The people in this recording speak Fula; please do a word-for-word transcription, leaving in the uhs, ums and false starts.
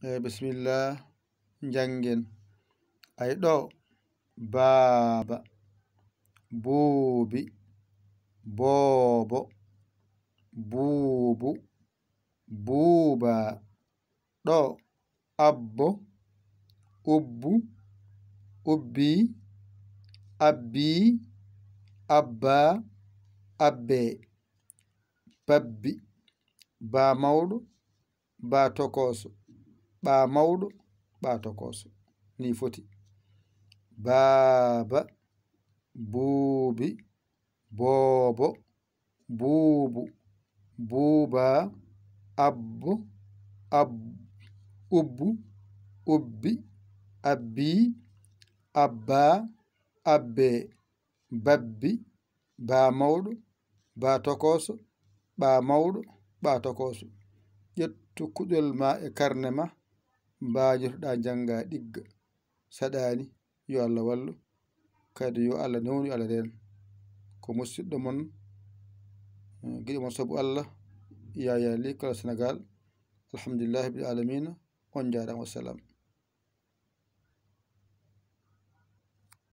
Eh, bisimilla, njanngen. Ay ɗo, baaba, buubi, boobo, buubu, buuba. Ɗo, abbo, ubbu, ubbi, abbi, abba, abbe, babbi, ba mawɗo, ba tokooso, ɓa mawɗo, ɓa tokooso. Ni foti. Baaba, buubi, boobo, buubu, buuba, abbo, ab-, ubbu, ubbi, abbi, abba, abbe, babbi, ba mawɗo, ba tokooso, ɓa mawɗo, ɓa tokooso. Ƴettu kuɗol ma e karne ma, mbaajortoɗa njannga ɗigga. Saɗaani, yo Allah wallu. Kadi yo Allah newnu, yo Allah reen. Ko musiɗɗo mon, eh, giɗo mon sabu Allah, Yaya Ly, kala Sénégal. Alhamdulillahi rabbil alamina. On njaaraama, wassalam.